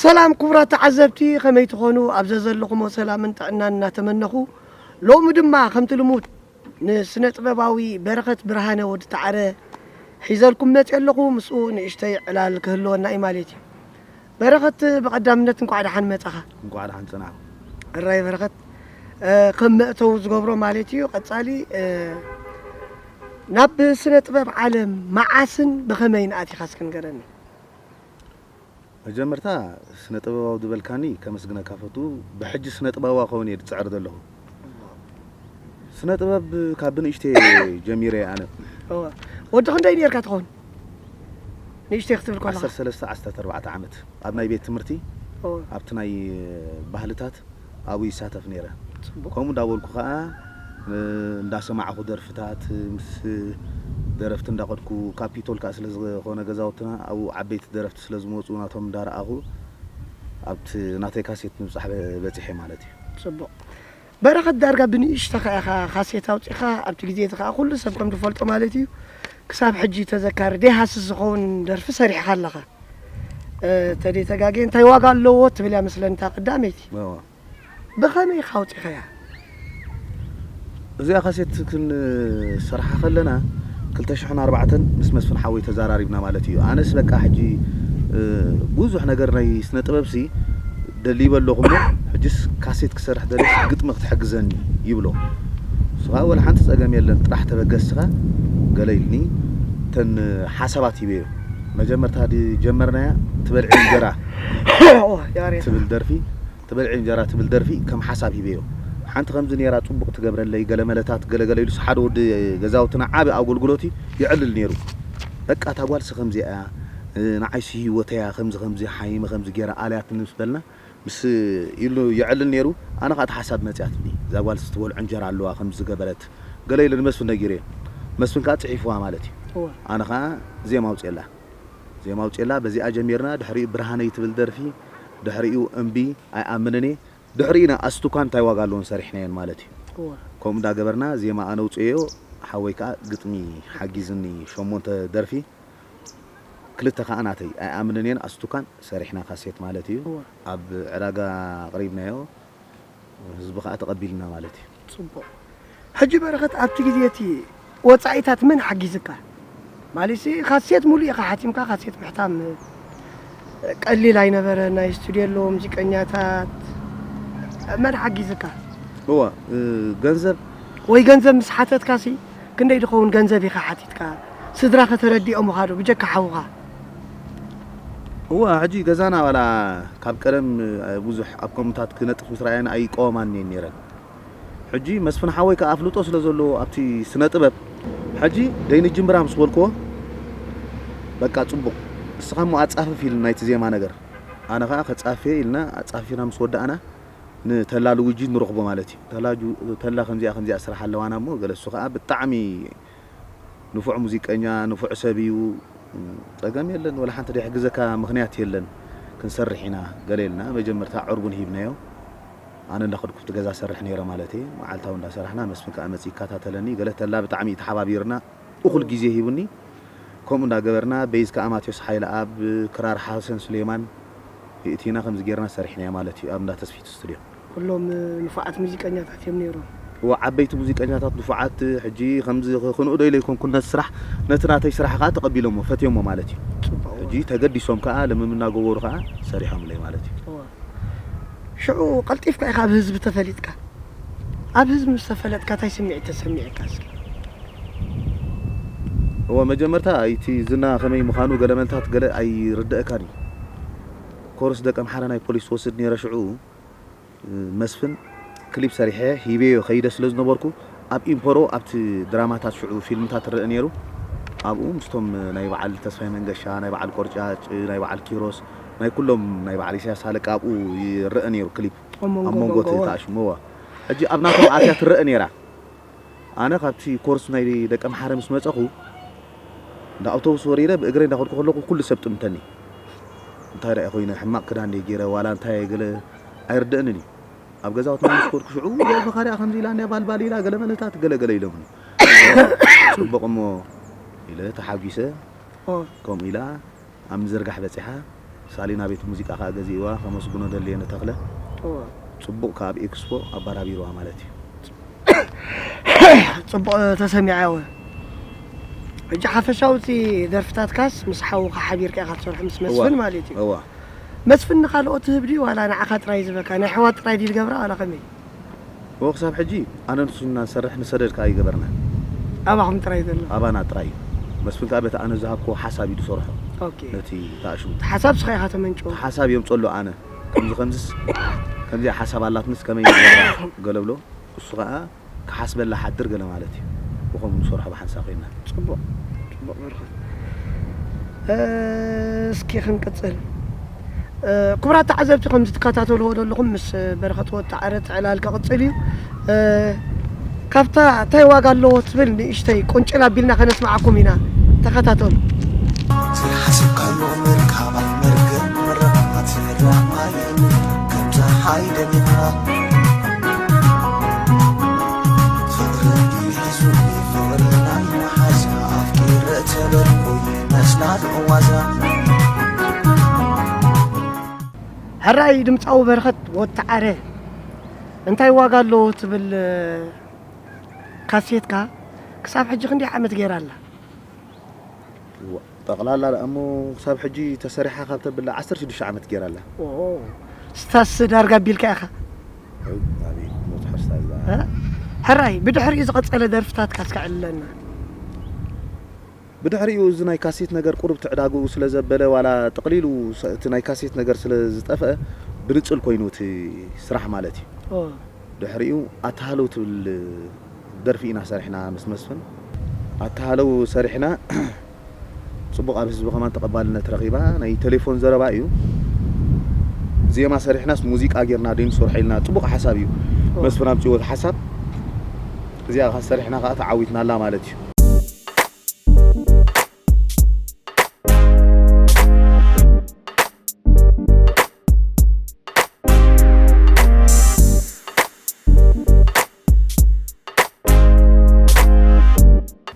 ሰላም ክቡራት ተዓዘብቲ፣ ከመይ ትኾኑ? ኣብ ዘዘለኹሞ ሰላምን ጥዕናን እናተመነኹ፣ ሎሚ ድማ ከምቲ ልሙድ ንስነ ጥበባዊ በረኸት ብርሃነ ወዲ ተዓረ ሒዘልኩም መፅእ ኣለኹ። ምስኡ ንእሽተይ ዕላል ክህልወና እዩ ማለት እዩ። በረኸት፣ ብቐዳምነት እንኳዕ ደሓን መጻኻ። እንኳዕ ደሓን ጸናሕኩም። እራይ በረኸት፣ እ፣ ከም መእተዊ ዝገብሮ ማለት እዩ። ቀጻሊ፣ እ፣ ናብ ስነ ጥበብ ዓለም መዓስን ብኸመይን ኣቲኻ እስኪ ንገረኒ። መጀመርታ ስነ ጥበባዊ ዝበልካኒ ከመስግነካ ፈቱ። ብሕጂ ስነ ጥበባዊ ከውን እየ ዝጽዕር ዘለኹ። ስነ ጥበብ ካብ ብንእሽተይ ጀሚረ ኣነ። እወ። ወዲ ክንደይ ነርካ ትኸውን? ንእሽተይ ክትብል ከለኻ። ዓሰርተ ሰለስተ ዓሰርተ ኣርባዕተ ዓመት ኣብ ናይ ቤት ትምህርቲ እወ። ኣብቲ ናይ ባህልታት ኣብኡ ይሳተፍ ነይረ። ጽቡቕ። ከምኡ እንዳበልኩ ኸኣ፣ እ፣ እንዳሰማዕኹ ደርፍታት ምስ ደረፍቲ እንዳኸድኩ፣ ካፒቶል ከኣ ስለ ዝኾነ ገዛውትና ኣብኡ ዓበይቲ ደረፍቲ ስለ ዝመጹ ናቶም እንዳረኣኹ ኣብቲ ናተይ ካሴት ምብጻሕ በ-፣ በጺሐ ማለት እዩ። ጽቡቕ። በረኸት ዳርጋ ብንእሽተኻ ኢኻ ካሴት ኣውጺኻ፣ ኣብቲ ግዜ እቲ ኸኣ ኩሉ ሰብ ከም ዝፈልጦ ማለት እዩ፣ ክሳብ ሕጂ ተዘካሪ ደይሃስስ ዝኸውን ደርፊ ሰሪሕኻ ኣለኻ። እ፣ ተደይ ተጋግየ እንታይ ዋጋ ኣለዎ ትብል እያ መስለኒ እታ ቀዳመይቲ። እወ። ብኸመይ ኢኻ ኣውጺኻያ? እዚኣ ካሴት ክንሰርሓ ከለና ክልተ ሽሕን ኣርባዕተን ምስ መስፍን ሓወይ ተዘራሪብና ማለት እዩ። ኣነስ በቃ ሕጂ፣ እ፣ ብዙሕ ነገር ናይ ስነ ጥበብሲ ደሊበ ኣለኹ እሞ፣ ሕጅስ ካሴት ክሰርሕ ደልየስ ግጥሚ ክትሕግዘኒ ይብሎ። ንሱ ኸኣ ወላ ሓንቲ ጸገም የለን፣ ጥራሕ ተበገስ እስኻ ገለ ኢልኒ። እተን ሓሳባት ሂበዮ። መጀመርታ ድጀመርናያ ትበልዒ እንጀራ እወ፣ ያሬድ። ትብል ደርፊ፣ ትበልዒ እንጀራ ትብል ደርፊ ከም ሓሳብ ሂበዮ። ሓንቲ ከምዚ ነይራ ጽቡቕ ትገብረለይ፣ ገለ መለታት፣ ገለ ገለ ኢሉስ ሓደ ወዲ ገዛውትና ዓቢ ኣገልግሎት እዩ የዕልል ነይሩ። በቃ እታ ጓልሲ ከምዚኣ እያ፣ እ፣ ንዓይሲ ህይወተይ እያ፣ ከምዚ ከምዚ ሓይመ ከምዚ ገይራ ኣልያትኒ ምስ በልና፣ ምስ ኢሉ የዕልል ነይሩ። ኣነ ኸኣ እቲ ሓሳብ መጽያትኒ። እዛ ጓልሲ ትበልዖ እንጀራ ኣለዋ፣ ከምዚ ዝገበረት። ገለ ኢለ ንመስፍን ነጊረዮ። መስፍን ከኣ ጽሒፍዋ ማለት እዩ። እወ። ኣነ ኸኣ ዜማ ኣውጽኤላ። ዜማ ኣውጽኤላ፣ በዚኣ ጀሚርና። ድሕሪኡ ብርሃነይ ትብል ደርፊ፣ ድሕሪኡ እምቢ፣ ኣይኣምንን እየ። ድሕሪኡ ኢና ኣስቱካን እንታይ ዋጋ ኣለዎን ሰሪሕናየን ማለት እዩ። እወ። ከምኡ እንዳገበርና ዜማ ኣነ ኣውጽኤዮ፣ ሓወይ ከኣ ግጥሚ ሓጊዝኒ ሸሞንተ ደርፊ። ክልተ ከኣ ናተይ ኣይኣምንን እየን ኣስቱካን ሰሪሕና ካሴት ማለት እዩ። እወ። ኣብ ዕዳጋ ኣቕሪብናዮ፣ ህዝቢ ከኣ ተቐቢልና ማለት እዩ። ጽቡቕ። ሕጂ በረኸት ኣብቲ ግዜ እቲ ወጻኢታት መን ሓጊዝካ? ማለትሲ ካሴት ሙሉእ ኢኻ ሓቲምካ፣ ካሴት ምሕታም ቀሊል ኣይነበረ። ናይ ስቱድዮ ኣለዎ ሙዚቀኛታት፣ መን ሓጊዝካ? እወ፣ እ፣ ገንዘብ ወይ ገንዘብ ምስ ሓተትካሲ ክንደይ ድኸውን ገንዘብ ኢኻ ሓቲትካ? ስድራኸ ተረዲኦምኻ ዶ ብጀካ ሓውኻ? እወ፣ ሕጂ ገዛና ዋላ ካብ ቀደም፣ እ፣ ብዙሕ ኣብ ከምኡታት ክነጥፍ ምስ ረኣየን ኣይቃወማን እየን ነይረን። ሕጂ መስፍን ሓወይ ከኣ ኣፍልጦ ስለ ዘለዎ ኣብቲ ስነ ጥበብ፣ ሕጂ ደይንጅምራ ምስ በልክዎ፣ በቃ ጽቡቕ፣ እስኻ እሞ ኣጻፍፍ ኢልና ናይቲ ዜማ ነገር። ኣነ ከኣ ከጻፍየ ኢልና ኣጻፊና ምስ ወዳእና፣ ንተላ ልውጂ ንረኽቦ ማለት እዩ። ተላ ጁ-፣ ተላ ከምዚኣ ከምዚኣ ስራሕ ኣለዋና እሞ፣ ገለ እሱ ከኣ ብጣዕሚ ንፉዕ ሙዚቀኛ፣ ንፉዕ ሰብ እዩ። ጸገም የለን፣ ወላ ሓንቲ ደይሕግዘካ ምኽንያት የለን። ክንሰርሕ ኢና፣ ገለ ኢልና መጀመርታ ዕርቡን ሂብናዮ። ኣነ እንዳኸድኩ ኣብቲ ገዛ ሰርሕ ነይረ ማለት እየ። መዓልታዊ እንዳሰራሕና፣ መስፍን ከኣ መጺኡ ይከታተለኒ። ገለ ተላ ብጣዕሚ እዩ ተሓባቢርና፣ እኹል ግዜ ሂቡኒ። ከምኡ እንዳገበርና፣ ቤዝ ከኣ ማቴዎስ ሓይለኣብ፣ ክራር ሓሰን ሱሌማን፣ ይእቲና ከምዚ ጌርና ሰሪሕናዮ ማለት እዩ ኣብ እንዳ ተስፊት ስቱድዮ። ኩሎም ንፉዓት ሙዚቀኛታት እዮም ነይሮም። እወ፣ ዓበይቲ ሙዚቀኛታት ንፉዓት፣ ሕጂ ከምዚ ክ-፣ ክንኡ ዶ ኢለ ኣይኮንኩን ነቲ ስራሕ፣ ነቲ ናተይ ስራሕ ከኣ ተቐቢሎሞ፣ ፈትዮሞ ማለት እዩ። ጽቡቕ። ሕጂ ተገዲሶም ከኣ ልምምድ እናገበሩ ከኣ ሰሪሖምለይ ማለት እዩ። እወ። ሽዑ ቀልጢፍካ ኢኻ ኣብ ህዝቢ ተፈሊጥካ። ኣብ ህዝቢ ምስ ተፈለጥካ እንታይ ስምዒት ተሰሚዕካ እስኪ? እወ፣ መጀመርታ እቲ ዝና ከመይ ምዃኑ ገለ መልታት ገለ ኣይርድኣካን እዩ። ኮርስ ደቀምሓረ ናይ ፖሊስ ወስድ ነይረ ሽዑ፣ መስፍን ክሊፕ ሰሪሐ ሂበዮ ከይደ ስለ ዝነበርኩ፣ ኣብ ኢምፖሮ ኣብቲ ድራማታት ሽዑ ፊልምታት እረአ ነይሩ። ኣብኡ ምስቶም ናይ በዓል ተስፋይ መንገሻ፣ ናይ በዓል ቆርጫጭ፣ ናይ በዓል ኪሮስ፣ ናይ ኩሎም ናይ በዓል ኢሳያስ ሃለቃ ኣብኡ ይረአ ነይሩ ክሊፕ። ኣብ መንጎ ኣብ መንጎ መንጎ እቲ እወ። ተኣሽሙ፣ እወ። ሕጂ ኣብ ናቶም ኣትያ ትረአ ነይራ። ኣነ ካብቲ ኮርስ ናይ ደቀምሓረ ምስ መጸኹ፣ እንዳ ኣውቶቡስ ወሪደ ብእግረይ እንዳኸድኩ ከለኹ ኩሉ ሰብ ጥምተኒ። እንታይ ደኣ ኮይነ፣ ሕማቕ ክዳን ድየ ገይረ፣ ዋላ እንታይ ገለ ኣይርድእንን እዩ። ኣብ ገዛውትና ምስ ከድኩ ሽዑ፣ "ወልፊኻ ደኣ ከምዚ ኢላ፣ እንድያ ባልባል ኢላ፣ ገለ መለታት፣ ገለ ገለ" ኢሎምኒ። ጽቡቕ እሞ ኢለ ተሓጒሰ፣ ኦ። ከምኡ ኢላ ኣብ ምዝርጋሕ በጺሓ። ሳሊና ቤት ሙዚቃ ከዓ ገዚእዋ። ከመስግኖ ደልየ ንተኽለ። እወ። ጽቡቕ ካብ ኤክስፖ ኣባራቢርዋ ማለት እዩ። ጽቡቕ ተሰሚዐ። እወ። ሕጂ ሓፈሻዊ እቲ ደርፍታትካስ ምስ ሓውኻ ሓቢርካ ኢኻ ትሰርሑ፣ ምስ መስፍን ማለት እዩ። እዋ። መስፍን ንኻልኦት ትህብ ድዩ ዋላ ንዓኻ ጥራይ ዝበካ? ናይ ኣሕዋት ጥራይ ድዩ ዝገብራ ዋላ ከመይ? እዎ፣ ክሳብ ሕጂ ኣነ ንሱ እናንሰርሕ ንሰደድ ከዓ ይገበርና። ኣባኹም ጥራይ ዘሎ? ኣባና ጥራይ እዩ። መስፍን ከዓ በቲ ኣነ ዝሃብኮ ሓሳብ እዩ ዝሰርሖ። ኦኬ። ነቲ ተኣሽሙ ሓሳብ ስኻ ኢኻ ተመንጭዎ? ሓሳብ እዮም ጸሎ ኣነ። ከምዚ ከምዝስ፣ ከምዚኣ ሓሳብ ኣላትንስ ከመይ ይገብራ ገለ ብሎ። እሱ ከዓ ክሓስበላ ሓድር ገለ ማለት እዩ። ብኸምኡ ንሰርሖ ብሓንሳብ ኮይና። ጽቡቕ፣ ጽቡቕ በረኸት። እ፣ እስኪ ክንቅጽል። እ፣ ክቡራት ተዓዘብቲ፣ ከምዚ ትከታተልዎ ዘለኹም ምስ በረኸት ወተዓረ ዕላል ክቕጽል እዩ። እ፣ ካብታ እንታይ ዋጋ ኣለዎ ትብል ንእሽተይ ቁንጭል ኣቢልና ከነስምዓኩም ኢና። ተኸታተሉ። ዘይሓሰብካሉ ምርካብ ኣይመርግን ምርቓት ረማይን ከም ፀሓይ ደሚቓ ፍቕሪ ሒዙ ፍቕሪ ናይ መሓዛ ኣፍቂረ ተበልኩ ይመስላ ዋዛ ሕራይ ድምፃዊ በረኸት ወተዓረ እንታይ ዋጋ ኣለዎ ትብል ካሴትካ ክሳብ ሕጂ ክንደይ ዓመት ገይራ ኣላ? እዋ፣ ጠቕላላ ደኣ እሞ ክሳብ ሕጂ ተሰሪሓ ካብ ተብላ ዓሰርተ ሽዱሽተ ዓመት ገይራ ኣላ። ኦ፣ ስታስ ዳርጋ ኣቢልካ ኢኻ። ኣይ፣ ኣቤት፣ ሞት ሓስታ እዛ። እ? ሕራይ ብድሕሪኡ ዝቐጸለ ደርፍታትካ እስከ ዕልለና። ብድሕሪኡ እዚ ናይ ካሴት ነገር ቁሩብ ትዕዳግኡ ስለ ዘበለ፣ ዋላ ጥቕሊሉ ሰ-፣ እቲ ናይ ካሴት ነገር ስለ ዝጠፍአ፣ ብንጽል ኮይኑ እቲ ስራሕ ማለት እዩ። ኦ፣ ድሕሪኡ ኣተሃለው ትብል ደርፊ ኢና ሰሪሕና ምስ መስፍን። ኣተሃለው ሰሪሕና፣ ጽቡቕ ኣብ ህዝቢ ከማን ተቐባልነት ረኺባ። ናይ ቴሌፎን ዘረባ እዩ። ዜማ ሰሪሕናስ ሙዚቃ ጌርና ደይ ንሰርሖ ኢልና፣ ጽቡቕ ሓሳብ እዩ። መስፍን ኣምጺእዎ እቲ ሓሳብ። እዚኣ ከኣ ሰሪሕና ከኣ ተዓዊትናላ ማለት እዩ።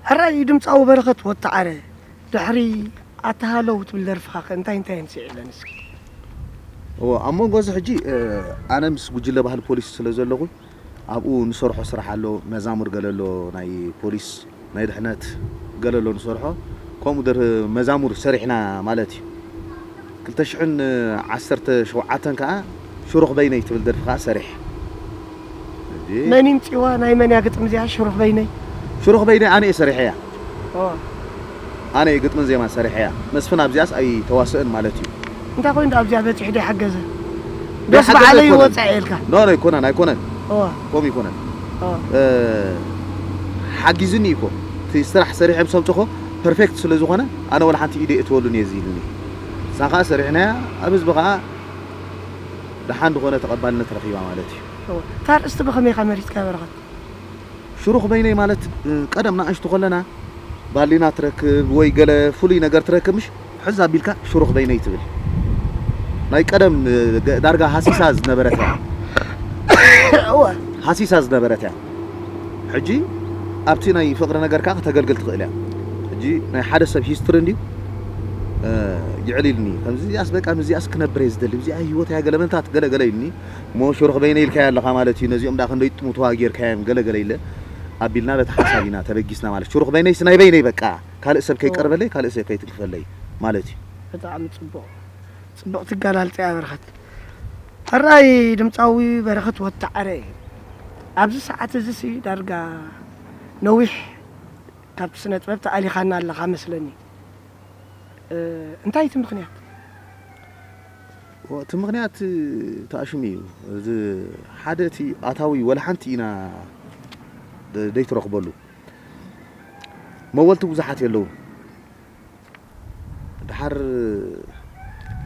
ሕራይ ድምፃዊ በረኸት ወተዓረ፣ ድሕሪ ኣተሃለው ትብል ደርፍኻ ከ እንታይ እንታይ ንስዒለን እስኪ? እዎ፣ ኣብ መንጎ እዚ ሕጂ፣ እ፣ ኣነ ምስ ጉጅለ ባህሊ ፖሊስ ስለ ዘለኹ፣ ኣብኡ ንሰርሖ ስራሕ ኣሎ፣ መዛሙር ገለ ኣሎ፣ ናይ ፖሊስ፣ ናይ ድሕነት ገለ ኣሎ ንሰርሖ። ከምኡ ደር-፣ መዛሙር ሰሪሕና ማለት እዩ። ክልተ ሽሕን ዓሰርተ ሸውዓተን ከኣ ሽሩኽ በይነይ ትብል ደርፊ ከኣ ሰሪሕ። ሕጂ መን ይምጺዋ? ናይ መን እያ ግጥሚ እዚኣ? ሽሩኽ በይነይ? ሽሩኽ በይነይ ኣነ እየ ሰሪሐያ። ኦ፣ ኣነ እየ ግጥምን ዜማን ሰሪሐያ። መስፍን ኣብዚኣስ ኣይተዋስእን ማለት እዩ። እንታይ ኮይኑ ኣብዚኣ በጺሑ ደይ ሓገዘ? ደስ በዓለይ ይወጻ ኢልካ? ኖ፣ ኖ፣ ኣይኮነን፣ ኣይኮነን። ኦ፣ ከምኡ ይኮነን። ኦ፣ እ፣ ሓጊዙኒ እኮ። እቲ ስራሕ ሰሪሐ ምስ ኣምጽኾ ፐርፌክት ስለ ዝኾነ፣ ኣነ ወላ ሓንቲ ኢደ እትወሉን እየ እዚ ኢሉኒ። እሳ ከኣ ሰሪሕናያ፣ ኣብ ህዝቢ ከኣ ደሓን ዝኾነ ተቐባልነት ረኺባ ማለት እዩ። ኦ። እታ ኣርእስቲ ብኸመይ ኢኻ መሪጽካ በረኸት? ሽሩኽ በይነይ ማለት፣ እ፣ ቀደም ንኣሽቱ ከለና ባሊና ትረክብ ወይ ገለ ፍሉይ ነገር ትረክብ፣ ምሽ ሕዝ ኣቢልካ ሽሩኽ በይነይ ትብል። ናይ ቀደም፣ እ፣ ገ-፣ ዳርጋ ሃሲሳ ዝነበረት እያ። እወ። ሃሲሳ ዝነበረት እያ። ሕጂ ኣብቲ ናይ ፍቕሪ ነገር ከኣ ከተገልግል ትኽእል እያ። ሕጂ ናይ ሓደ ሰብ ሂስትሪ እንድዩ፣ እ፣ ይዕል ኢሉኒ። ከምዚ እዚኣስ በቃ ምስዚኣስ ክነብር እየ ዝደሊ፣ እዚኣ ህይወት እያ ገለ መንታት ገለ ገለ ኢሉኒ። እሞ ሽሩኽ በይነይ ኢልካያ ኣለኻ ማለት እዩ። ነዚኦም ደኣ ክንደይ ጥሙትዋ ጌርካዮም ገለ ገለ ኢለ ኣቢልና በቲ ሓሳብ ኢና ተበጊስና ማለት። ሽሩኽ በይነይስ ናይ በይነይ በቃ። ካልእ ሰብ ከይቀርበለይ፣ ካልእ ሰብ ከይትንክፈለይ ማለት እዩ። ብጣዕሚ ጽቡቕ። ጽቡቕ ትገላልጻ እያ በረኸት። ሕራይ ድምጻዊ በረኸት ወተዓረ። ኣብዚ ሰዓት እዚ ሲ ዳርጋ ነዊሕ ካብቲ ስነ ጥበብ ተኣሊኻና ኣለኻ መስለኒ። እ፣ እንታይ እቲ ምኽንያት? ኦ፣ እቲ ምኽንያት ተኣሽሙ እዩ። እዚ ሓደ እቲ ኣታዊ ወላ ሓንቲ ኢና ደ-፣ ደይትረኽበሉ። መወልቲ ብዙሓት የለዉ። ድሓር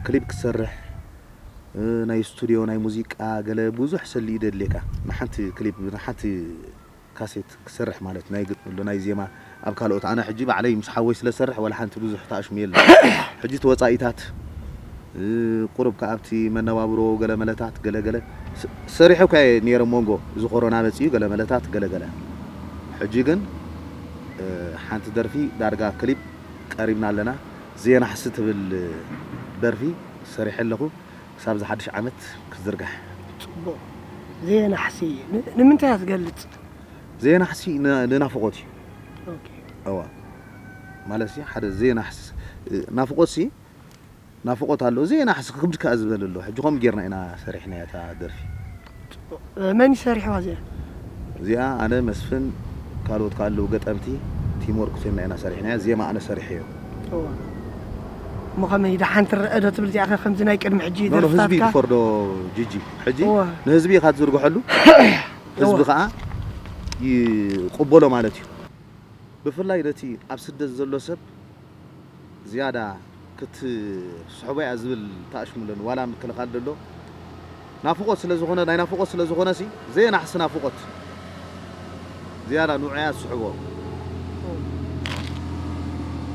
ክሊፕ ክትሰርሕ፣ እ፣ ናይ ስቱድዮ፣ ናይ ሙዚቃ፣ ገለ ብዙሕ ሰሊ እዩ ደድልየካ። ንሓንቲ ክሊፕ፣ ንሓንቲ ካሴት ክሰርሕ ማለት ናይ ግጥሚ ኣሎ፣ ናይ ዜማ ኣብ ካልኦት። ኣነ ሕጂ ባዕለይ ምስ ሓወይ ስለ ዝሰርሕ ዋላ ሓንቲ ብዙሕ ተኣሽሙ የለን። ሕጂ እቲ ወጻኢታት፣ እ፣ ቁሩብ ከኣ ኣብቲ መነባብሮ ገለ መለታት ገለ ገለ ስ-፣ ሰሪሐ እኳ እየ ነይረ መንጎ እዚ ኮሮና መጺኡ ገለ መለታት ገለ ገለ። ሕጂ ግን፣ እ፣ ሓንቲ ደርፊ ዳርጋ ክሊፕ ቀሪብና ኣለና። ዘየናሕሲ ትብል ደርፊ ሰሪሐ ኣለኹ። ክሳብ ዝሓድሽ ዓመት ክዝርጋሕ። ፅቡቕ። ዘየናሕሲ ን- ንምንታይ እያ ትገልፅ? ዘየናሕሲ ን- ንናፍቖት እዩ። ኦኬ። እዋ ማለት ሲ ሓደ ዘየናሕሲ ናፍቖት ሲ ናፍቖት ኣሎ። ዘየናሕሲ ክብድ ከኣ ዝበለ ኣሎ። ሕጂ ከምኡ ጌርና ኢና ሰሪሕና እታ ደርፊ። መን ይሰሪሕዋ እዚኣ? እዚኣ ኣነ መስፍን ካልኦት ከኣ ኣለዉ ገጠምቲ ቲምወርክ ኮይንና ኢና ሰሪሕናያ። ዜማ ኣነ ሰሪሐዮ። እዋ። እሞ ከመይ ደሓን ትረአ ዶ ትብል እዚኣ ከ ከምዚ ናይ ቅድሚ ሕጂ ኖ ኖ ህዝቢ ደርፍታትካ? ይፈርዶ ጂጂ። ሕጂ እዋ። ንህዝቢ ኢኻ ትዝርግሐሉ ህዝቢ እዋ። ከኣ ይቕበሎ ማለት እዩ። ብፍላይ ነቲ ኣብ ስደት ዘሎ ሰብ ዝያዳ ክትስሕቦ እያ ዝብል ተኣሽሙለን ዋላ ምክልኻል ዘሎ ናፍቖት ስለ ዝኾነ ናይ ናፍቖት ስለ ዝኾነ ሲ ዘየናሕሲ ናፍቖት ዝያዳ ንዑ እያ ዝስሕቦ።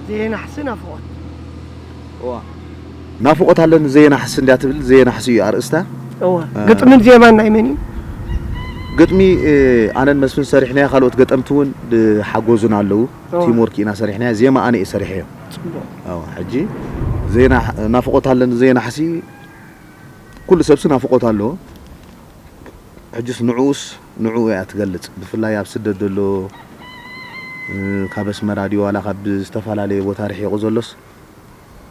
ዘየናሕሲ ናፍቖት። እዋ ናፍቖት ኣለኒ ዘየናሕሲ እንድያ ትብል። ዘየናሕሲ እዩ ኣርእስታ። እዋ። እ። ግጥምን ዜማን ናይ መን እዩ? ግጥሚ እ፣ ኣነን መስፍን ሰሪሕናያ። ካልኦት ገጠምቲ እውን ዝሓገዙን ኣለዉ። እዋ። ቲምወርክ ኢና ሰሪሕናያ። ዜማ ኣነ እየ ሰሪሐዮ። ፅቡቕ። ኣዎ፣ ሕጂ ዜና ናፍቖት ኣለኒ ዘየናሕሲ ኩሉ ሰብሲ ናፍቖት ኣለዎ። ሕጅስ ንዕኡስ ንዕኡ እያ ትገልጽ። ብፍላይ ኣብ ስደት ዘሎ እ፣ ካብ ኣስመራ ድዩ ዋላ ካብ ዝተፈላለየ ቦታ ርሒቑ ዘሎስ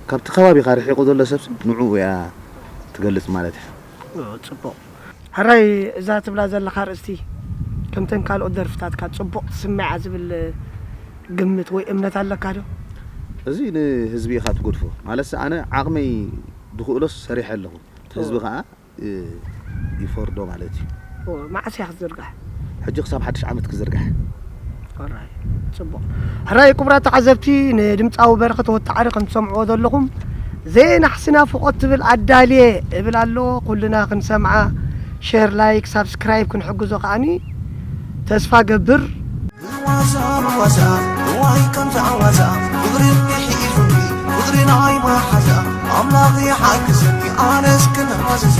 ካብቲ ከባቢኻ ርሒቑ ዘሎ ሰብሲ ንዕኡ እያ ትገልጽ ማለት እዩ። ኦ፣ ፅቡቕ። ሕራይ እዛ ትብላ ዘለኻ ርእስቲ ከምተን ካልኦት ደርፍታትካ ፅቡቕ ትስምዓ ዝብል ግምት ወይ እምነት ኣለካ ዶ? እዚ ንህዝቢ ኢኻ ትገድፎ። ማለትሲ ኣነ ዓቕመይ ዝኽእሎስ ሰሪሐ ኣለኹ። ህዝቢ ከኣ እ፣ ይፈርዶ ማለት እዩ። ኦ፣ መዓስ እያ ክትዝርጋሕ? ሕጂ ክሳብ ሓድሽ ዓመት ክዝርጋሕ። ሕራይ፣ ፅቡቕ። ሕራይ ክቡራት ተዓዘብቲ ንድምፃዊ በረኸት ወተዓሪ ከም ትሰምዕዎ ዘለኹም ዘየናሕሲ ናፍቖት ትብል ኣዳልየ እብል ኣሎ። ኩልና ክንሰምዓ ሼር፣ ላይክ፣ ሳብስክራይብ ክንሕግዞ ከዓኒ ተስፋ ገብር። ዋዛ ዋዛ ዋይ ከምዛ ዋዛ ፍቕሪ ሒዙኒ ፍቕሪ ናይ መሓዛ ኣምላኽ ይሓግዘኒ ኣነስ ክናዘዛ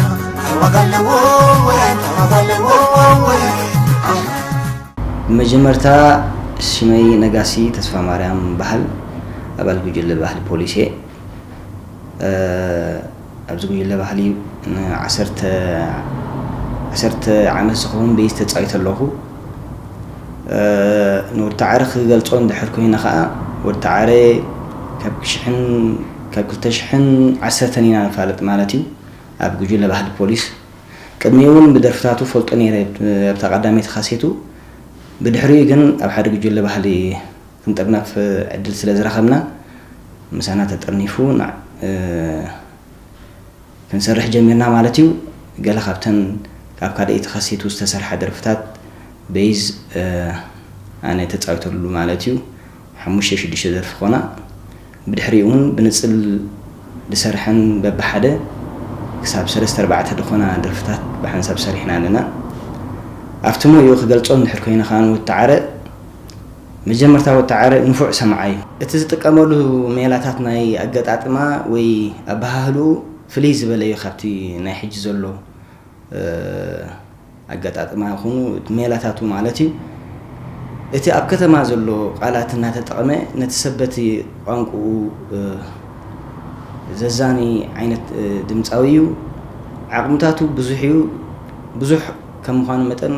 ዋጋ ኣለዎ ወይ ዋጋ ኣለዎ ወይ ብመጀመርታ ሽመይ ነጋሲ ተስፋ ማርያም በሃል ኣባል ጉጅለ ባህሊ ፖሊስ እየ። ኣብዚ ጉጅለ ባህሊ ንዓሰርተ ዓመት ዝኸውን ቤዝ ተፃዊተ ኣለኹ። ንወዲ ተዓረ ክገልፆ እንድሕር ኮይነ ከዓ ወዲ ተዓረ ካብ ሽሕን ካብ ክልተ ሽሕን ዓሰርተን ኢና ንፋለጥ ማለት እዩ ኣብ ጉጅለ ባህሊ ፖሊስ። ቅድሚኡ እውን ብደርፍታቱ ፈልጦ ነይረ ኣብታ ቀዳመይቲ ካሴቱ። ብድሕሪኡ ግን ኣብ ሓደ ጉጅለ ባህሊ ክንጥርነፍ ዕድል ስለ ዝረኸብና ምሳና ተጠርኒፉ ክንሰርሕ ጀሚርና ማለት እዩ። ገለ ካብተን ካብ ካልኣይቲ ካሴቱ ዝተሰርሓ ደርፍታት በይዝ ኣነ ተፃዊተሉ ማለት እዩ። ሓሙሽተ ሽዱሽተ ደርፊ ኮና። ብድሕሪኡ እውን ብንፅል ዝሰርሐን በብሓደ ክሳብ ሰለስተ ኣርባዕተ ዝኾና ደርፍታት ብሓንሳብ ሰሪሕና ኣለና። ኣብቲ ሞይኡ ክገልፆ እንድሕር ኮይነ ከዓ ንወተዓረ መጀመርታ ወተዓረ ንፉዕ ሰማዓይ እዩ። እቲ ዝጥቀመሉ ሜላታት ናይ ኣገጣጥማ ወይ ኣበሃህልኡ ፍልይ ዝበለ እዩ ካብቲ ናይ ሕጂ ዘሎ ኣገጣጥማ ይኹኑ ሜላታቱ ማለት እዩ። እቲ ኣብ ከተማ ዘሎ ቃላት እናተጠቐመ ነቲ ሰብ በቲ ቋንቁኡ ዘዛኒ ዓይነት ድምፃዊ እዩ። ዓቕምታቱ ብዙሕ እዩ። ብዙሕ ከም ምዃኑ መጠን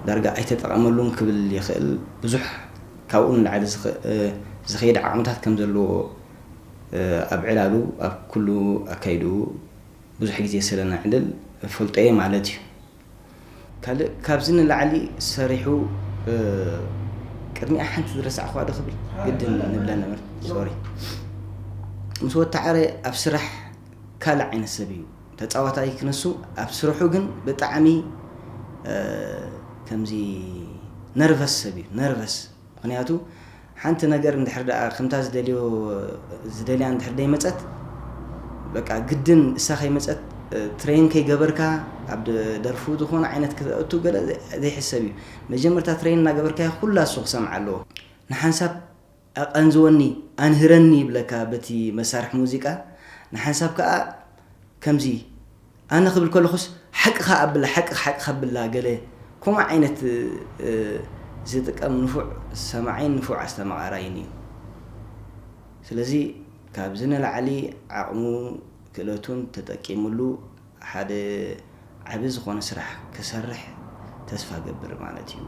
ዳርጋ ኣይተጠቐመሉን ክብል ይኽእል። ብዙሕ ካብኡ ንላዕሊ ዝኸይድ ዓቕምታት ከም ዘለዎ ኣብ ዕላሉ ኣብ ኩሉ ኣካይድኡ ብዙሕ ግዜ ስለ ነዕልል እፈልጦ እየ ማለት እዩ። ካልእ ካብዚ ንላዕሊ ሰሪሑ ቅድሚኣ ሓንቲ ዝረሳዕኹዋ ዶ ክብል ግድን ንብላ ነበርት ሶሪ ምስ ወተዓረ ኣብ ስራሕ ካልእ ዓይነት ሰብ እዩ ተፃዋታይ ክነሱ ኣብ ስርሑ ግን ብጣዕሚ ከምዚ ነርቨስ ሰብ እዩ ነርቨስ ምክንያቱ ሓንቲ ነገር እንድሕር ደኣ ከምታ ዝደልዮ ዝደልያ እንድሕር ደይመፀት በቃ ግድን እሳ ከይመፀት ትሬን ከይገበርካ ኣብ ደርፉ ዝኾነ ዓይነት ክተእቱ ገለ ዘይሕሰብ እዩ መጀመርታ ትሬን እናገበርካዮ ኩላ እሱ ክሰምዓ ኣለዎ ንሓንሳብ ኣቐንዝወኒ ኣንህረኒ ይብለካ በቲ መሳርሒ ሙዚቃ ንሓንሳብ ከዓ ከምዚ ኣነ ክብል ከለኹስ ሓቅኻ ኣብላ ሓቅኻ ሓቅኻ ኣብላ ገለ ከምኡ ዓይነት ዝጥቀም ንፉዕ ሰማዓይን ንፉዕ ኣስተማቓራይን እዩ ስለዚ ካብዚ ንላዕሊ ዓቕሙ ክእለቱን ተጠቂምሉ ሓደ ዓቢ ዝኾነ ስራሕ ክሰርሕ ተስፋ ገብር ማለት እዩ።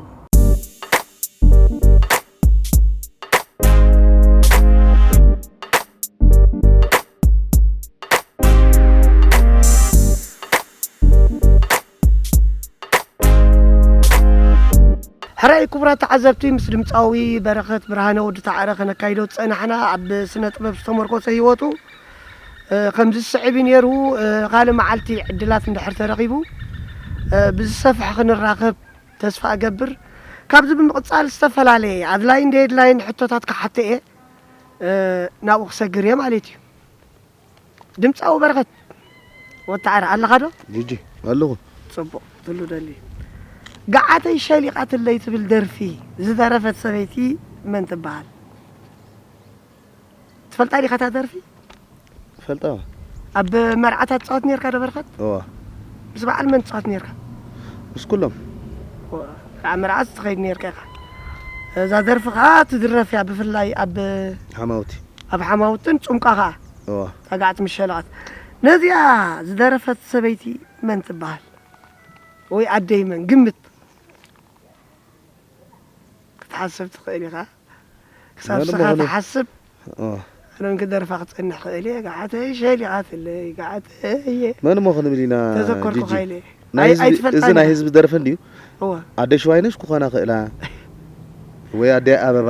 ሕራይ ክቡራት ተዓዘብቲ፣ ምስ ድምፃዊ በረኸት ብርሃነ ወዲ ታዕረ ከነካይዶ ዝፀናሕና ኣብ ስነ ጥበብ ዝተመርኮሰ ህይወቱ፣ እ፣ ከምዚ ዝስዕብ እዩ ነይሩ። እ፣ ካልእ መዓልቲ ዕድላት እንድሕር ተረኺቡ፣ እ፣ ብዝሰፍሐ ክንራኸብ ተስፋ እገብር። ካብዚ ብምቕፃል ዝተፈላለየ ኣድላይን ደየድላይን ሕቶታት ክሓተ እየ፣ እ፣ ናብኡ ክሰግር እየ ማለት እዩ። ድምፃዊ በረኸት ወተዓረ ኣለኻ ዶ? ጂጂ፣ ኣለኹ። ፅቡቕ ትሉ ደሊ። ገዓተይ ሸሊቓትለይ ትብል ደርፊ ዝደረፈት ሰበይቲ መን ትበሃል? ትፈልጣ ዲኻ እታ ደርፊ? ፈልጣ። ኣብ መርዓታት ትፃወት ነርካ ዶ በረኸት? እዋ። ምስ በዓል መን ትፃወት ነርካ? ምስ ኩሎም። እዋ፣ ኣብ መርዓት ትኸይድ ነርካ ኢኻ። እዛ ደርፊ ኸዓ ትድረፍ እያ፣ ብፍላይ ኣብ ሓማውቲ። ኣብ ሓማውትን ጭንቋ ኸዓ። እዋ። ጣጋዕቲ ምሸለቓት። ነዚኣ ዝደረፈት ሰበይቲ መን ትበሃል? ወይ ኣደይ መን? ግምት። ክትሓስብ ትኽእል ኢኻ። ክሳብ መን ስኻ ምዃኑ? ትሓስብ፣ ኦ። ኣነ እውን ክደርፋ ክጸንሕ ክእል እየ። ገዓተይ ሸሊቓትለይ፣ ገዓተይ እየ። መን እሞ ክንብል ኢና፣ ተዘከርኩኻ ጂጂ? ኢለ። ናይ ኣይ-፣ ህዝቢ፣ ኣይትፈልጣን እዚ ናይ ኢኻ። ህዝቢ ደርፊ እንድዩ። እወ። ኣደ ሽዋይነሽ ክኾና ክእላ፣ ወይ ኣደ ኣበባ።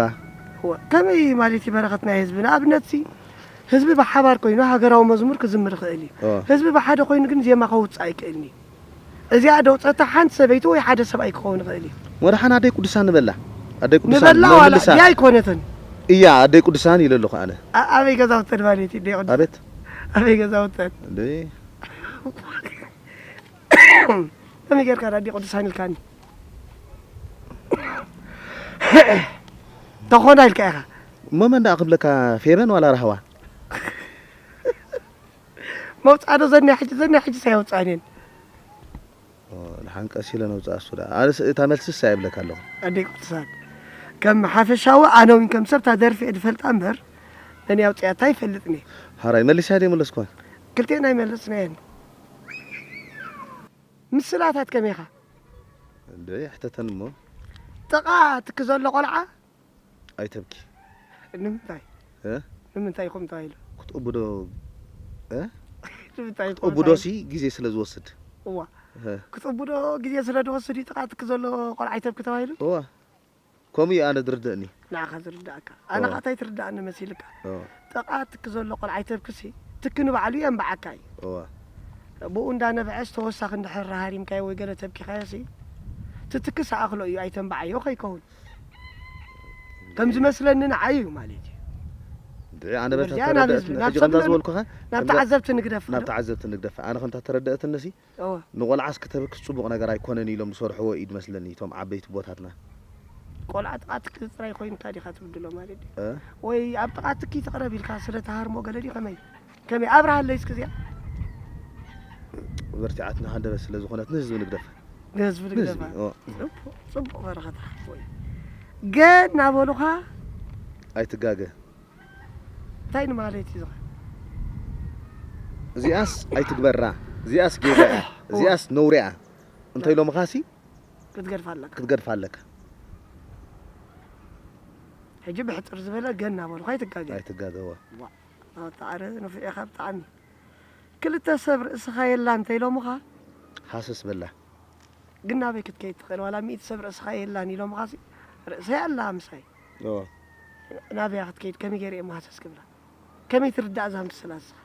እወ። ከመይ ማለት እዩ በረኸት ናይ ህዝቢ? ንኣብነት ሲ፣ ህዝቢ ብሓባር ኮይኑ ሃገራዊ መዝሙር ክዝምር ይኽእል እዩ። ኦ። ህዝቢ ብሓደ ኮይኑ ግን ዜማ ከውጽእ ኣይክእልን እዩ። እዚኣ ደውጸታ ሓንቲ ሰበይቲ ወይ ሓደ ሰብኣይ ክኸውን ይኽእል እዩ። ወደሓን ኣደይ ቅዱሳን ንበላ። ኣደይ ቅዱሳን ንበላ ዋላ ነምልሳ። እያ ኣይኮነትን። እያ ኣደይ ቅዱሳን ኢለ ኣለኹ ኣነ። ኣ-፣ ኣበይ ገዛውተን ማለት እዩ፣ ኣደይ ቅዱሳን? ኣቤት። ኣበይ ገዛውተን? እንዴ? ከመይ ጌርካ ኣደይ ቅዱሳን ኢልካኒ? ተኾና ኢልካ ኢኻ። እሞ መን ደኣ ክብለካ፣ ፌበን ዋላ ራህዋ? መውጽኣ ዶ ዘኒያ ሕጂ? ዘኒያ ሕጂ ሳይወጽኣን እየን። ኦ፣ ደሓን ቀስ ኢለ ነውጽኣ እሱ ደኣ። ኣነስ እታ መልስስ ኣይብለካ ኣለኹ። ኣደይ ቅዱሳን፣ ከም ሓፈሻዊ ኣነ እውን ከም ሰብ እታ ደርፊ እየ ዝፈልጣ እምበር፣ ነን ኣውጽኣታ ኣይፈልጥን እየ። ሓራይ መሊሰያ ድየ መለስኩዋ? ክልቴና ኣይመለስናየን። ምስላታት ከመይ ኢኻ? እንደ ይሕተተን እሞ። ጥቓ ትኪ ዘሎ ቆልዓ? ኣይተብኪ። ንምንታይ? እ? ንምንታይ ከምኡ ተባሂሉ? ክትእብዶ፣ እ? ንምንታይ ከምኡ ክትእብዶ ተባሂሉ? ሲ ግዜ ስለ ዝወስድ። እዋ። እ። ክትእብዶ ግዜ ስለ ዝወስድ እዩ ጥቓ ትኪ ዘሎ ቆልዓ ኣይተብኪ ተባሂሉ? እዋ። ከምኡ እዩ ኣነ ዝርድእኒ። ንዓኻ ዝርድኣካ። ኣነ እዋ። ኸኣ እንታይ ትርድኣኒ መሲልካ? እዋ። ጥቓ ትኪ ዘሎ ቆልዓ ኣይተብኪ ሲ፣ ትኪ ንባዕሉ የንብዓካ እዩ። እዋ። ብኡ እንዳነብዐስ ተወሳኺ እንድሕር ሃሪምካዮ ወይ ገለ ተብኪኻዮ ሲ፣ ትትኪ ሰኣኽሎ እዩ፣ ኣይተንብዓዮ ከይከውን። ከም ዝመስለኒ ንዓይ እዩ ማለት እዩ። እንድዒ ኣነ በታ እዚኣ ናብ ተረደእት-፣ ህዝቢ፣ ናብ ሕጂ ሰብ ከምዛ ለ-፣ ዝበልኩኻ፣ ናብ ከምዛ ተዓዘብቲ ንግደፍ ናብ ዶ? ተዓዘብቲ ንግደፍ። ኣነ ከምታ ተረደእትኒ ሲ፣ እወ። ንቆልዓስ ክተብክስ ጽቡቕ ነገር ኣይኮነን ኢሎም ዝሰርሕዎ እዩ ዝመስለኒ እቶም ዓበይቲ ቦታትና። ቆልዓ ጥቓ ትኪ ጥራይ ኮይንካ ዲኻ ትብድሎ ማለት ድዩ? እ? ወይ ኣብ ጥቓ ትኪ ትቕረብ ኢልካ ስለ ትሃርሞ ገለ ድዩ ከመይ? ከመይ ኣብርሃለይ እስኪ እዚኣ። በርቲዓትና ሃንደበት ስለ ዝኾነት ንህዝቢ ንግደፋ። ንህዝቢ ንህዝቢ፣ ንግደፋ። ኦ። ጽቡቕ፣ ጽቡቕ በረኸት ሓወይ። ገና በሉኻ። ኣይትጋገ። እንታይ ንማለት እዩ ዝኸ? እዚኣስ ኣይትግበራ፣ እዚኣስ ጌጋ እያ፣ እዋ። እዚኣስ ነውሪ እያ እንተ ኢሎምኻ ሲ ክትገድፋ ኣለካ። ክትገድፋ ኣለካ። ሕጂ ብሕጽር ዝበለ ገና በሉኻ ኣይትጋገ። ኣይትጋገ፣ እዋ። ዋ፣ ኣታ ኣረ ንፉዕ ኢኻ ብጣዕሚ። ክልተ ሰብ ርእስኻ የላን እንተ ኢሎምኻ? ሃሰስ በላ። ግን ናበይ ክትከይድ ትኽእል? ዋላ ሚእቲ ሰብ ርእስኻ የላን ኢሎምኻሲ፣ ርእሰይ ኣላ ምሳይ። እዎ። ናበያ ክትከይድ? ከመይ ገይረ እየ መሃሰስ ክብላ? ከመይ ትርዳእ እዛ ምስላ ንስኻ?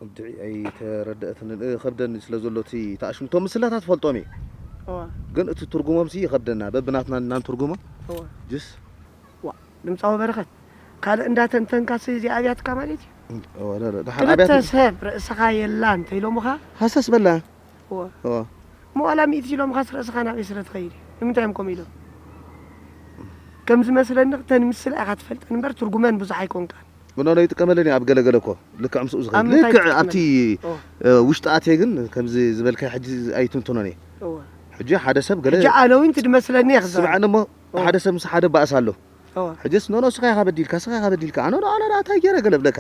እንድዒ ኣይተረደእትንን፣ እ፣ ከብደኒ ስለ ዘሎ እቲ ተኣሽምቶም ምስላታት ፈልጦም እየ። እዎ። ግን እቲ ትርጉሞምሲ ይኸብደና። በብናትና እናንትርጉሞ። እዎ። ጅስ። ዋ፣ ድምፃዊ በረኸት፣ ካልእ እንዳተንተንካ ሲ እዚኣ ኣብያትካ ማለት እዩ። እወ፣ ደ-፣ ደ-፣ ደሓን ክልተ ኣብያት ሰብ ርእስኻ የላን ተኢሎምኻ? ሃሰስ በላ። እወ። እወ። እሞ ዋላ ሚእቲ ኢሎምኻስ ርእስኻ ናበይ ስለ ትኸይድ እዩ? ንምንታይ እዮም ከምኡ ኢሎም? ከም ዝመስለኒ እተን ምስላ ኢኻ ትፈልጠን እምበር ትርጉመን ብዙሕ ኣይኮንካን። ብኖኖ ይጥቀመለን እዩ ኣብ ገለገለ እኮ። ልክዕ ምስኡ ዝኸይድ። ኣብ ምንታይ ልክዕ ትጥቀመለን? ኣብቲ፣ እወ። እ፣ ውሽጢ ኣትየ ግን ከምዚ ዝበልካዮ ሕጂ ኣይትንትኖን እየ። እወ። ሕጂ ሓደ ሰብ ገለ ሕጂ ኣነ እውን ትድመስለኒ እየ ክዛረብ። ስምዓኒ እሞ እወ። ሓደ ሰብ ምስ ሓደ ባእስ ኣሎ። እወ። ሕጅስ ኖኖ ስኻ ኢኻ በዲልካ፣ ስኻ ኢኻ በዲልካ፣ ኣነ ዶ ኣነ ዶ ኣታይ ገይረ ገለ ብለካ።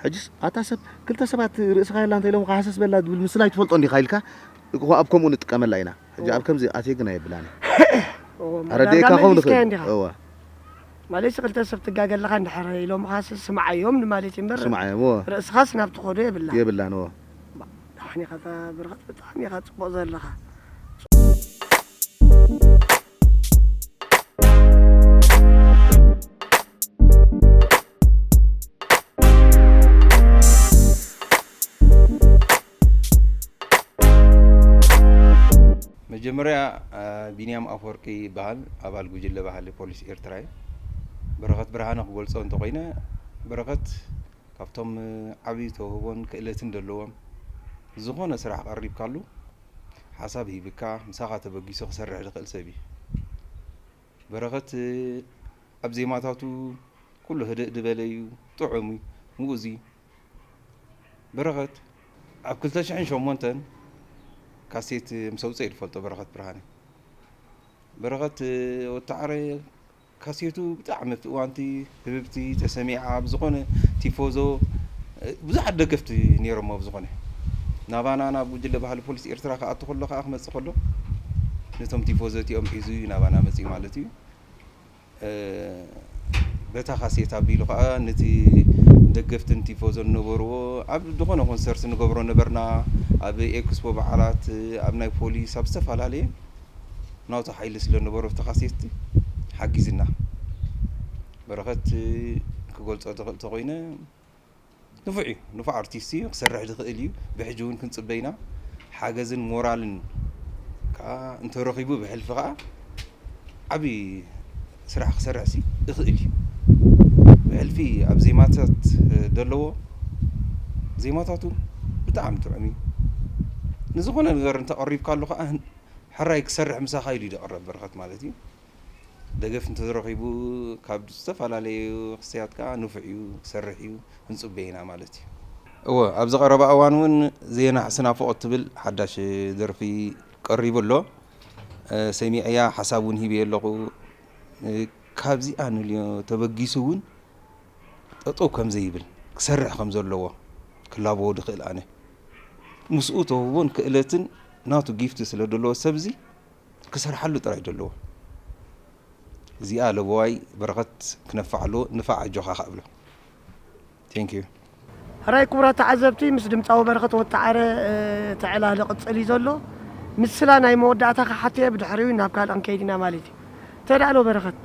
ሕጅስ ኣታ ሰብ ክልተ ሰባት ርእስኻ የላ እንታይ ኢሎም ሃሰስ በላ ዝብል ምስላ ኣይትፈልጦ እንዲኻ ኢልካ እኮ ኣብ ከምኡ ንጥቀመላ ኢና። ሕጂ ኣብ ከምዚ ኣትየ ግን ኣየብላን። እወ፣ ኣረዲኤካ ዳርጋ ክኸውን መሊስካዮ ይኽእል። እንዲኻ። እወ። ማለት ክልተ ሰብ ትጋገለኻ እንድሕር ኢሎምኻ ስ- ስምዓዮም ንማለት እዩ እምበር ስምዓዮም፣ እወ። ርእስኻስ ናብ ትኸዶ የብላ። የብላን፣ እወ። ዳሕኒ ኢኻ እታ ብርኸት ብጣዕሚ ኢኻ ጽቡቕ ዘለኻ። መጀመርያ ቢንያም ኣፈወርቂ ይበሃል፣ ኣባል ጉጅለ ባህሊ ፖሊስ ኤርትራ እየ። በረኸት ብርሃነ ክገልጾ እንተኾይነ፣ በረኸት ካብቶም ዓብዪ ተውህቦን ክእለትን ዘለዎም፣ ዝኾነ ስራሕ ቀሪብካሉ ሓሳብ ሂብካ ምሳኻ ተበጊሱ ክሰርሕ ዝኽእል ሰብ እዩ። በረኸት ኣብ ዜማታቱ ኩሉ ህድእ ዝበለ እዩ፣ ጥዑም እዩ፣ ምኡዝ እዩ። በረኸት ኣብ ክልተ ሽሕን ሸሞንተን ካሴት ምስ ኣውፅአ እዩ ዝፈልጦ በረኸት ብርሃነ። በረኸት ወተዓረ ካሴቱ ብጣዕሚ ኣብቲ እዋንቲ ህብብቲ ተሰሚዓ፣ ብዝኾነ ቲፎዞ ብዙሓት ደገፍቲ ነይሮሞ። ብዝኾነ ናባና ናብ ጉጅለ ባህሊ ፖሊስ ኤርትራ ክኣቱ ከሎ ከዓ ክመፅእ ከሎ ነቶም ቲፎዞ እቲኦም ሒዙ እዩ ናባና መፅኡ ማለት እዩ። በታ ካሴት ኣቢሉ ከዓ ነቲ ደገፍትን ቲፎዞን ነበርዎ ኣብ ዝኾነ ኮንሰርት ንገብሮ ነበርና። ኣብ ኤክስፖ በዓላት፣ ኣብ ናይ ፖሊስ፣ ኣብ ዝተፈላለየ ናቱ ሓይሊ ስለ ነበሮ ኣብቲ ካሴት ሓጊዝና። በረኸት ክገልፆ ተኽእል ተኾይነ ንፉዕ እዩ፣ ንፉዕ ኣርቲስት እዩ፣ ክሰርሕ ዝኽእል እዩ። ብሕጂ እውን ክንፅበ ኢና። ሓገዝን ሞራልን ከዓ እንተረኺቡ ብሕልፊ ከዓ ዓብዪ ስራሕ ክሰርሕ ሲ ይኽእል እዩ። ብሕልፊ ኣብ ዜማታት ዘለዎ ዜማታቱ ብጣዕሚ ጥዑም እዩ። ንዝኾነ ነገር እንተቐሪብካሉ ከዓ ሕራይ ክሰርሕ ምሳኻ ኢሉ እዩ ዝቐረብ በረኸት ማለት እዩ። ደገፍ እንተዝረኺቡ ካብ ዝተፈላለዩ ክስተያት ከዓ ንፉዕ እዩ፣ ክሰርሕ እዩ፣ ክንፅበ ኢና ማለት እዩ። እወ፣ ኣብዚ ቀረባ እዋን እውን ዜና ሕስና ፍቖት ትብል ሓዳሽ ደርፊ ቀሪቡ ኣሎ። ሰሚዐያ ሓሳብ እውን ሂበ ኣለኹ። ካብዚኣ ንልዮ ተበጊሱ እውን ጠጠው ከም ዘይብል ክሰርሕ ከም ዘለዎ ክላበዎ ድኽእል ኣነ ምስኡ ተውህቦን ክእለትን ናቱ ጊፍት ስለ ዘለዎ ሰብዚ ክሰርሓሉ ጥራይ ዘለዎ እዚኣ ለበዋይ በረኸት ክነፋዕ ኣለዎ ንፋዕ ኣጆኻ ከብሎ Thank you። ሕራይ ክቡራት ተዓዘብቲ ምስ ድምፃዊ በረኸት ወተዓረ እቲ ዕላል ይቕፅል እዩ ዘሎ። ምስላ ናይ መወዳእታ ክሓቶ እየ ብድሕሪኡ ናብ ካልእ ክንከይድ ኢና ማለት እዩ። እንታይ ደኣ ኣሎ በረኸት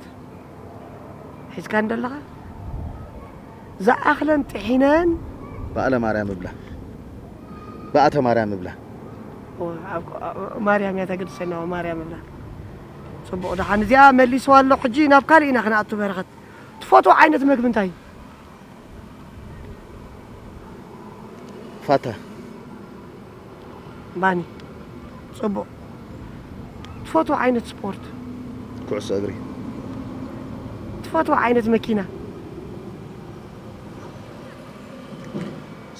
ሒዝካ እንደለኻ ዝኣኽለን ጥሒነን በዓለ ማርያም እብላ በኣተ ማርያም እብላ ማርያም እያ ተገድሰና ማርያም እብላ። ፅቡቕ ደሓን እዚኣ መሊስዋ ኣሎ። ሕጂ ናብ ካልእ ኢና ክንኣቱ በረኸት ትፈትዎ ዓይነት መግቢ እንታይ እዩ? ፋታ ባኒ። ፅቡቕ። ትፈትዎ ዓይነት ስፖርት? ኩዕሶ እግሪ። ትፈትዎ ዓይነት መኪና?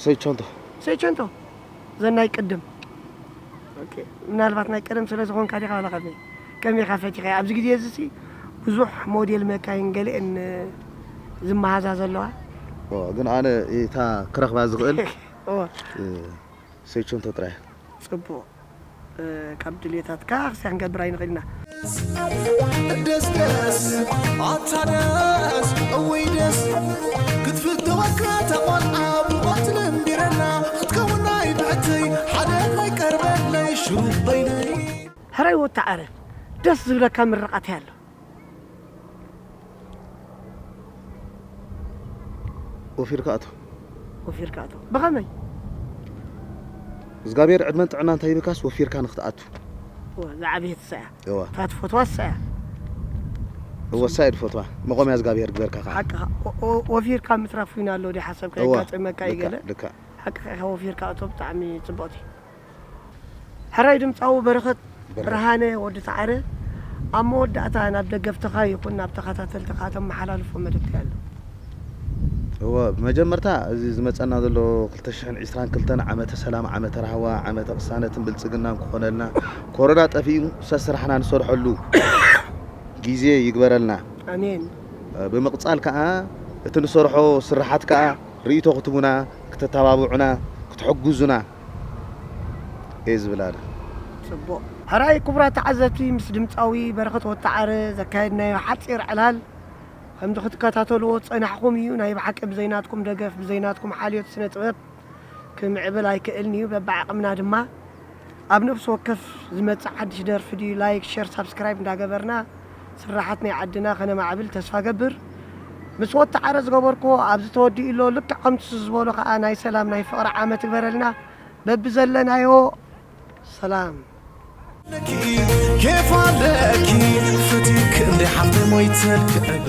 ሰይቸንቶ። ሰይቸንቶ። ዘን ናይ ቅድም። ምናልባት ናይ ቀደም ስለ ዝኾንካ ዲኻ ዋላ ከመይ ከመይ ኢኻ ፈቲኻ ኣብዚ ግዜ እዚ ሲ ብዙሕ ሞዴል መካይን ገሊአን ዝመሃዛ ዘለዋ ግን ኣነ እታ ክረኽባ ዝኽእል ሰይቸንቶ ጥራይ ፅቡቕ ካብ ድልየታትካ ክስያ ክንገብር ኣይንኽእል ኢና ደስ ደስ ኣታ ደስ እውይ ደስ ክትፍተወካ ተቆልዓ ብቆት ለምቢረና ክትከውን ናይ ብሕተይ ሓደ ኣይቀርበለይ ሽሩበይነይ ሕራይ ወተዓረ ደስ ዝብለካ ምርቓት ኣሎ ወፊርካ ኣቶ ወፊርካ ኣቶ ብኸመይ እግዚኣብሔር ዕድመን ጥዕና እንታይ ይብካስ ወፊርካ ንክትኣቱ ዝዓበየት ሰያ እዋ እታ ትፈትዋ ሰያ እወሳይ ድፈትዋ መቆምያ እግዚኣብሔር ግበርካ ከዓ ሓቅኻ ወፊርካ ምትራፍ ዊና ኣሎ ዲ ሓሰብካ የጋጥመካ ይገለ ልካ ሓቅኻ ኢኻ ወፊርካ ኣቶ ብጣዕሚ ፅቡቕቲ ሕራይ ድምፃዊ በረኸት ብርሃነ ወዲ ተዓረ ኣብ መወዳእታ ናብ ደገፍትኻ ይኹን ናብ ተኸታተልትኻ ተመሓላልፎ መልእክቲ ኣሎ እወ ብመጀመርታ እዚ ዝመፀና ዘሎ ክልተ ሽሕን ዕስራን ክልተን ዓመተ ሰላም ዓመተ ራህዋ ዓመተ ቅሳነትን ብልፅግናን ክኾነልና ኮሮና ጠፊኡ ሰስራሕና ንሰርሐሉ ግዜ ይግበረልና ኣሜን ብምቕጻል ከኣ እቲ ንሰርሖ ስርሓት ከኣ ርእይቶ ክትቡና፣ ክተተባብዑና፣ ክትሕግዙና እየ ዝብል ኣነ። ጽቡቕ። ሕራይ ክቡራት ተዓዘብቲ፣ ምስ ድምጻዊ በረኸት ወተዓረ ዘካየድናዮ ሓጺር ዕላል ከምዚ ክትከታተልዎ ዝጸናሕኩም እዩ። ናይ ብሓቂ ብዘይናትኩም ደገፍ፣ ብዘይናትኩም ሓልዮት ስነ ጥበብ ክምዕብል ኣይክእልን እዩ። በብዓቕምና ድማ ኣብ ነፍሲ ወከፍ ዝመጽእ ሓድሽ ደርፊ ድዩ ላይክ፣ ሸር፣ ሳብስክራይብ እንዳገበርና ስራሓት ናይ ዓድና ከነማዕብል ተስፋ ገብር። ምስ ወተዓረ ዝገበርክዎ ኣብዚ ተወዲኡ ኣሎ። ልክዕ ከምቲ ዝበሎ ከኣ ናይ ሰላም ናይ ፍቕሪ ዓመት ይግበረልና። በብዘለናዮ ሰላም። ኬፍ ኣለኪ ፈቲክ እንደ ሓፍተ ሞይተልክ ዕብ